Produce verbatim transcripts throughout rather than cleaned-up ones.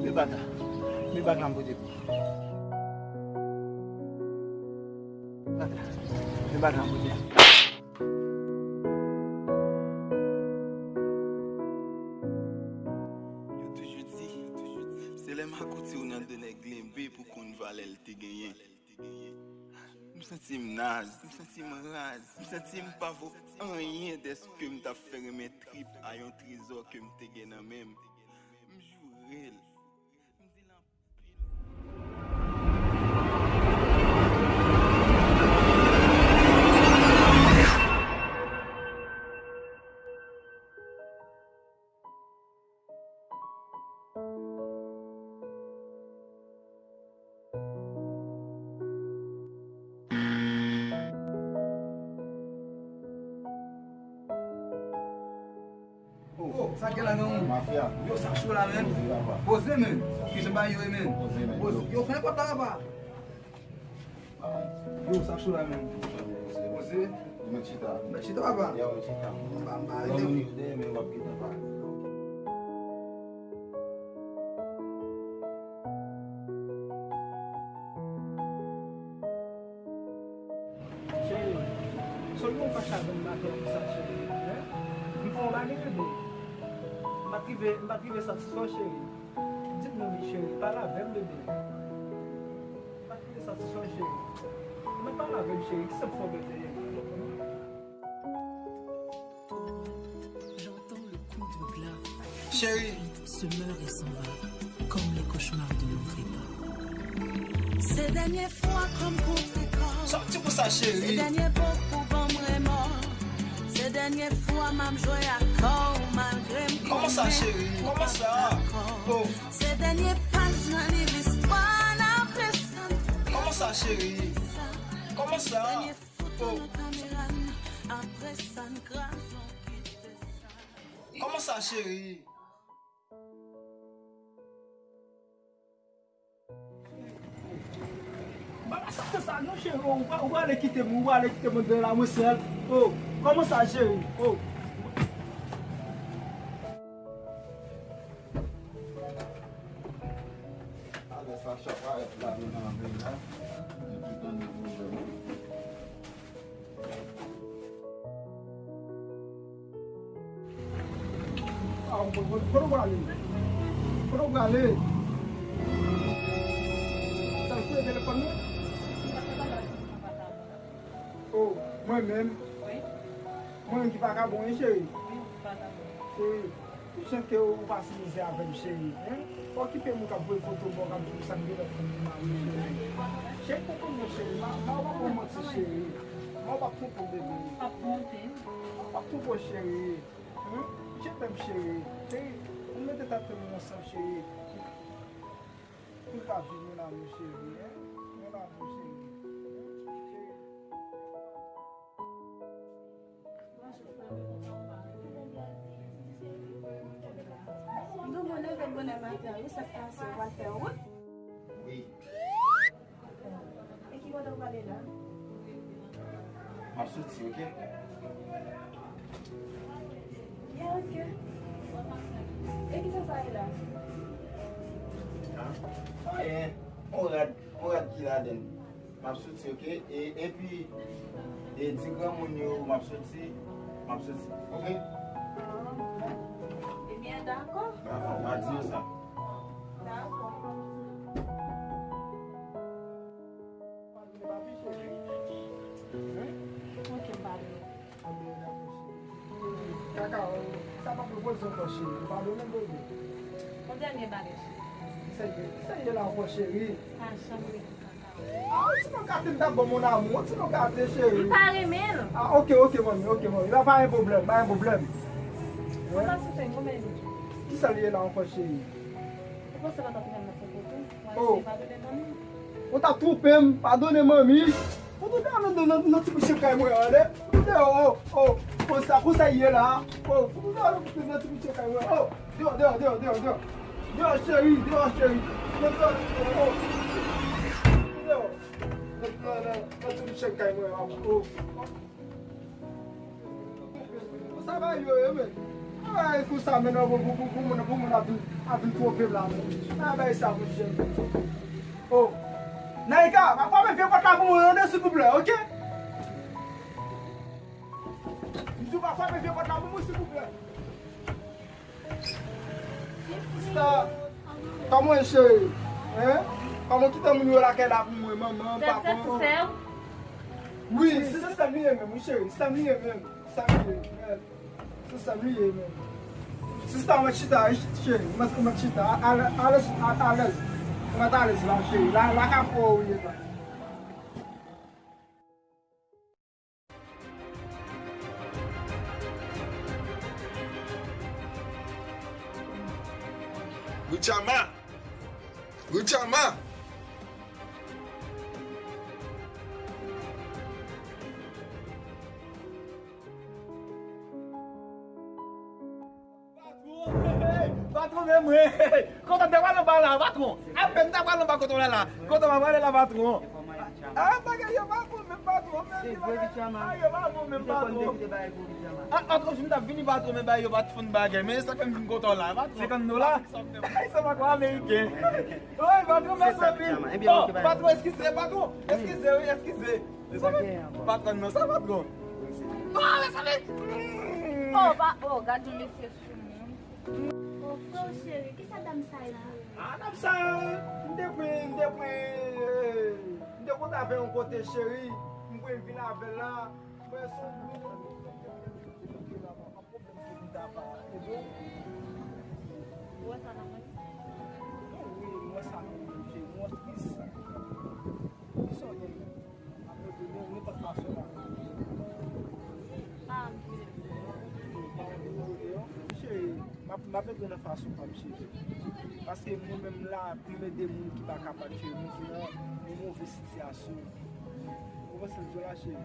Men baka. Men baka m pote pou ou. Baka. Men baka m pote. Yo toujou di, se lè makout ou nan do nèg lenbe pou konn valè l te genyen. M santi m naz, m santi m raz, m santi m pa vo anyen dèske m t ap fè renmen trip a yon trezò ke m te gen nan men m. M joure l. M di l anpil. Oh, sa gen la, non? Mafya. Yo, sa cho la, men. Poze, papa. Poze, men. Ki jan bagay yo ye, men? Poze, men. Poze. Yo, fè pòt la, papa. Yo, sa cho la, men. Poze. Mèt chita. Mèt chita, papa. Ya, mèt chita. Ba, ba, ba, yo. Moun yo dèyè, men w ap gentan pale. Cheri, sòl mwen pa chavèm maten konsa, cheri, hein? M fè yon bagay, bebe. M pa t rive, m pa t rive satisfè w, cheri. Di m non, wi, cheri, pale avè m, bebe. M pa t rive satisfè w, cheri. Men pale avè m, cheri, kisa m fè w, bebe? J'entends le coup de glas. Chérie. Se meurt et s'en va, comme les cauchemars de mon trépas. Se dènye fwa kòm kontre kò. Sòti pou sa, chérie. Se dènye bo pou ban m remò. Se dènye fwa m ap jwe ak kò w malgre m konnen. Kòman sa, chérie? Kòman sa? Oh. Se dènye paj nan liv istwa n ap desann. Kòman sa, chérie? Kòman sa? Dènye foto nan kamera n, apre sa n kraze yon kite sa. Kòman sa, cheri? Ba, ba, sa, sa, non, cheri, oh, ou pa, ou prale kite m, ou prale kite m anndan la, mwen sèl. Oh, kòman sa, cheri? Oh. Alè sa, sa parèt la, nou nan vin la. Epi tande pwoblèm. Ah, kote w prale? Kote w prale? Sa l fouye telefòn mwen? Oh, mwen menm? Wi. Mwen menm ki vakabon, wi, cheri? Wi, ou vakabon. Cheri, jan ke ou pase mizè avè m, cheri, hein? Okipe m, ou k ap voye foto ba w, k ap di m sa m gen lòt fanm ki mare w, cheri. Cheri, konprann mwen, cheri. Ma, ma, w pa pou manti, cheri. Ma, w p ap twonpe w, bebe. P ap twonpe. W p ap twonpe w, cheri. Hein? Je t'aime, cheri. Cheri, nou mete tèt nou ansanm, cheri. Pou n ka viv, mon amour chéri, hein? Mon amour chéri. Cheri. Nou bon leve bonè maten an, wi, sa k pase, ou pral fè wout? Wi. E ki kote w prale la? M ap soti, oke? Ya, oke. E kisa sa ye la? Anyen. On rad, on rad ki ladann. M ap soti, oke? E, epi, e, di granmoun yo, m ap soti, m ap soti, oke? Ah, bon. Ebyen, dakò. Dakò, m a di yo sa. Dakò. Oke, m pale. Kaka, sa pa pwopoze ankò, cheri. Ou padone m, bebe. Yon dènye bagay, cheri. Kisa ye, kisa ye la ankò, cheri? Pa janm rele m kaka. Ah, yon ti non gate m t ap ba w, mon amour. Yon ti non gate, cheri. M pa renmen l. Ah, oke, oke, manmi, oke, manmi. Pa, pa gen pwoblèm, pa gen pwoblèm. Mwen pa sou tèt mwen, men. Kisa l ye la ankò, cheri? Ou panse pa t ap fè m nan pwopoze? Ou eseye padone manmi? Ou t ap twonpe m, padone manmi. Fout ou deyò nan, nan, nan, nan ti bout chay mwen an, tande? Fout ou deyò, oh, oh, konsa, konsa ye la, oh, fout ou deyò nan, nan ti bout chay mwen an, oh, deyò, deyò, deyò, deyò, deyò. Deyò, cheri, deyò, cheri. Deyò, deyò, oh. Deyò. Nan, nan, nan, nan ti bout chay mwen an, oh. Sa va yo, yo, men. Ay, konsa, men non, pou, pou, pou, pou moun, pou moun ap vin, ap vin twonpe m la, men. Nan bagay sa, monchè. Oh. Naïka, pa frape vye pòt la pou mwen, non, silvouplè, oke? M di w pa frape vye pòt la pou mwen, silvouplè. Sista, kòman w ye, cheri? Hein? Kòman w kite moun yo lakay la pou mwen, manman, papa? Wi, se, se sè m li ye menm, wi, cheri. Sè m li ye menm. Sè m li ye, men. Se sè m li ye, men. Sista, mwen chita, wi, cheri. Mwen, mwen chita. A, alèz, a, alèz. Mwen alèz la, cheri. La, la ka fò wi, la. Richama! Richama! Patwon, hey, patwon, men mwen. Kontan te pral anba la, patwon. Apèn te pral anba kote w la la. Kote w pral la, patwon. Ah, bagay yo pa bon menm, patwon, men bagay yo pa bon menm, patwon. Ah, patwon, si m t ap vini, patwon, men bagay yo pa t fon bagay. Men sa fè m vin kote w la, patwon. Senkant dola? Ay, sa pa kwa ameriken. Wi, patwon, mèsi anpil. Bon, patwon, eskize, patwon. Eskize, wi, eskize. Patwon, non, sa patwon. Oh, mezanmi. Oh, pa, oh, gad yon mesye sou moun. Oh, frè cheri, kisa dam sa ye pou ou? Ah, dam sa, m te pran, m te pran, eh, m te kontre avè yon kote, cheri. M pran vin avè l la. Mwen se yon gwo pwoblèm ke m ta pa ede w. Ou wè sa nan mwen? Non, wi, m wè sa nan mwen, cheri. M wè tris. Kisa w gen? M ap ede w nenpòt fason la. Pa anvi ede m. Non, pa anvi ede w deyò. Cheri, m ap, m ap ede w nan fason pa m, cheri. Paske mwen menm la, pou m ede moun ki pa kapab, cheri, moun ki nan yon move sitiyasyon. Ou konprann sa m di w la, cheri?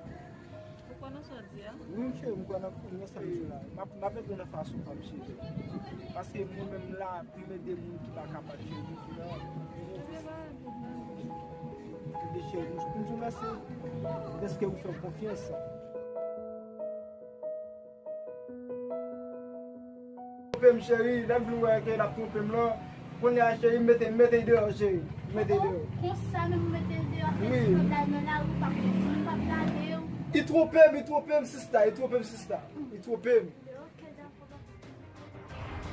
Ou kwè nan sa w di a? Wi, cheri, m kwè nan, nan sa m di w la. M ap, m ap ede w nan fason pa m, cheri. Paske mwen menm la, pou m ede moun ki pa kapab, cheri, moun ki nan yon move sitiyasyon. Ebyen, cheri, m, m di w mèsi dèske ou fè m konfyans. Twonpe m, cheri, lè m vin wè ke l ap twonpe m lan, kounye a, cheri, m mete, m mete l deyò, cheri, m mete l deyò. Konsa menm ou mete l deyò, fè ti bagay nan lari, ou pa konn di m, m p ap gade w. Li twonpe m, li twonpe m, sista, li twonpe m, sista, li twonpe m. Ok, dakò, dakò.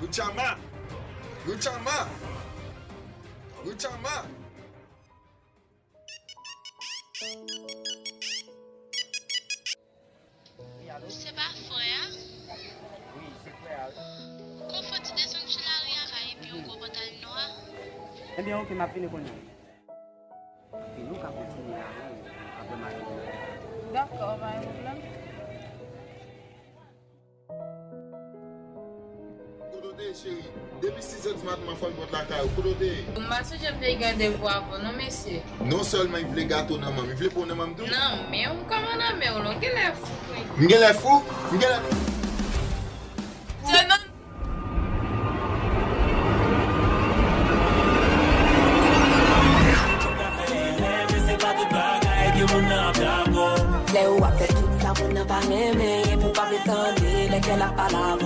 Richama! Richama! Richama! Wi, alo? Se pa frè a? Wi, se frè a, wi. Konfò ti desann sou lari a, ka epi yon gwo pantalon nwa. Ebyen, oke, m ap vini kounye a. Vini, ou ka kontinye avè m, apre m ale. Dakò, pa gen pwoblèm. Kote w te ye, cheri? Depi sis è di maten, m ap frape pòt lakay ou. Kote w te ye? M pa sonje m te gen randevou avè w non, mesye. Non sèlman li vle gato nan men m, li vle pran nan men m tou. Nan men w? Kòman nan men w la? Ou genlè fou, wi. M genlè fou? M genlè... Se nan... Lè ou ap fè tout sa moun nan pa renmen, epi w pa vle tande, lè kè l ap pale avè w.